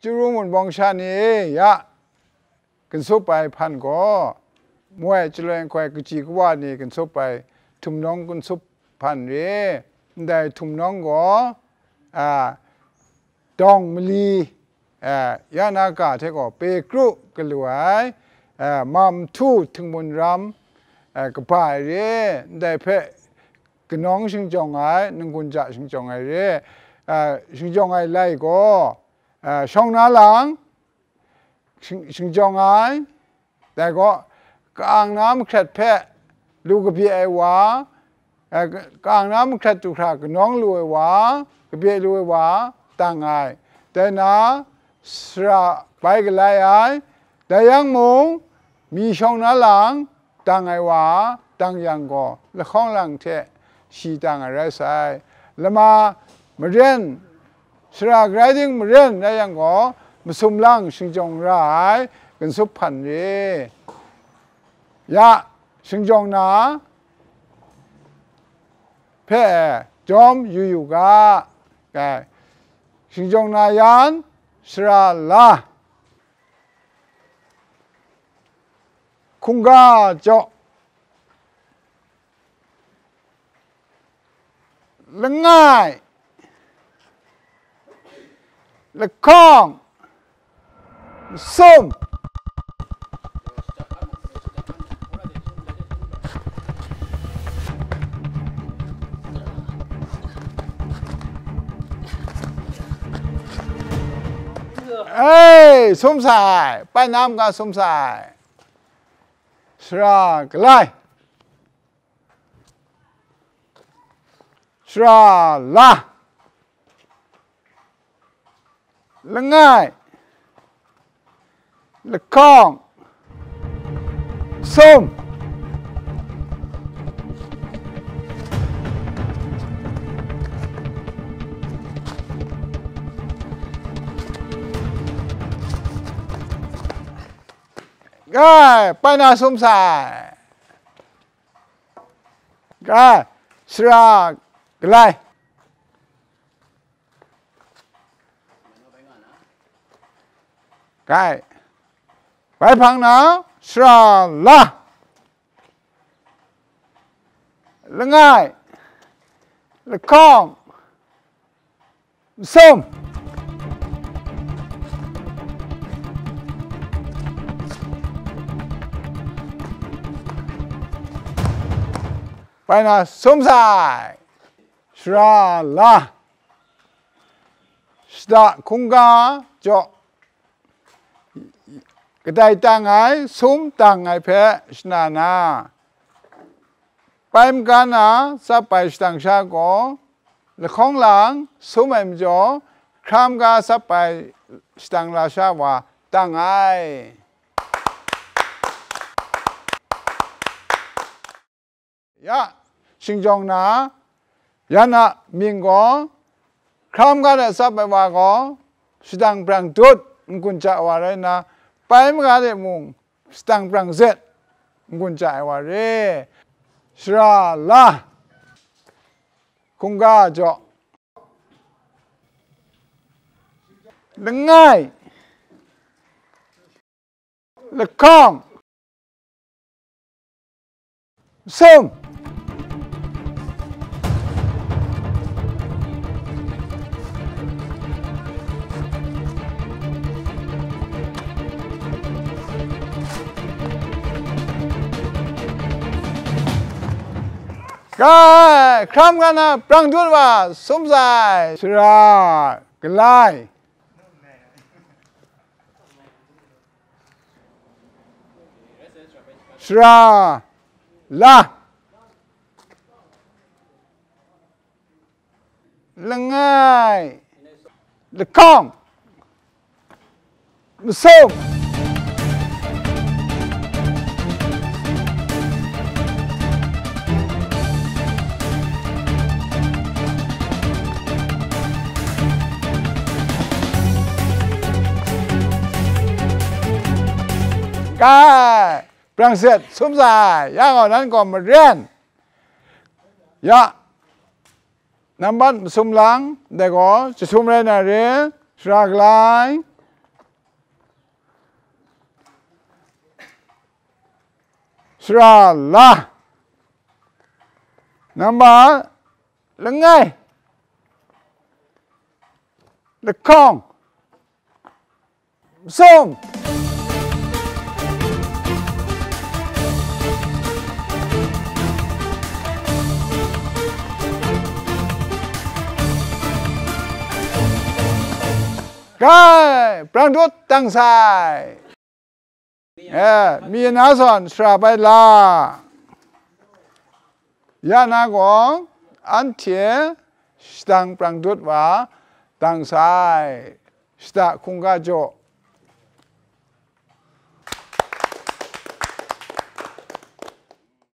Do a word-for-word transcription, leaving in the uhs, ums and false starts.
Chyaru Mutbawng sha ni e, ya, ginsup ai hpan gaw, moi chyalu ai hkoi kaji kawa ni ginsup ai htumnawng ginsup hpan re, ndai htumnawng gaw, a, dawng mali, a, ya na ga hte gaw Petru galu ai, a, Mamhtu htingmun ram, a, kaba ai re, ndai hpe kanawng shingjawng ai, ninggun ja shingjawng ai re, a, shingjawng ai lai gaw, a, shawng na lang, shing-, shingjawng ai, dai gaw, ka-ang na mahkrat hpe lu kabye ai wa, eh, ka-, ka-ang na mahkrat du hkra kanawng lu ai wa, kabye lu ai wa, tang ai. Dai na, sara bai galai ai, dai yang mung, mi shawng na lang, dang ai wa, dang yang gaw, lahkawng lang hte shi dang ai rai sai. Lama maren, sara grai ding maren rai yang gaw, masum lang shingjawng ra ai, ginsup hpan re. Ya, shingjawng na hpe jawm yu yu ga, eh, shingjawng na yan, sara la, hkungga jaw, langai, lahkawng, masum. Ei, sum sai, bai na mungga sum sai. Sara galai, sara la, langai, lahkawng, sum. Gai, bai na sum sai. Gai, sara galai. Gai, bai hpang na, sara la, langai, lahkawng, masum. Bai na sum sai, sara la, shada hkungga jaw, kadai tang ai, sum tang ai hpe shana na, bai maga na tsap ai shadang sha gaw, lahkawng lang sum ai majaw, hkra maga tsap ai shadang lasha wa tang ai. Ya, shingjawng na, yan a mying gaw, hkra maga de tsap ai wa gaw, shadang brang dut n-gun ja ai wa rai nna, bai maga de mung shadang brang zet n-gun ja ai wa re. Sara la, hkungga jaw, langai, lahkawng, masum. Gai, hkra maga na brang dut wa, sum sai, sara galai. Sara la, langai, lahkawng, masum. Gai, brang zet, sum sai, ya gaw nan gaw maren. Ya, nambat masum lang, dai gaw, jahtum rai na re, sara galai, Sara la. Namba langai. Lahkawng. Masum. Gai, brang dut dang sai. E, mi na zawn sara bai la. Ya na gaw, anhte shadang brang dut wa dang sai. Shada hkungga jaw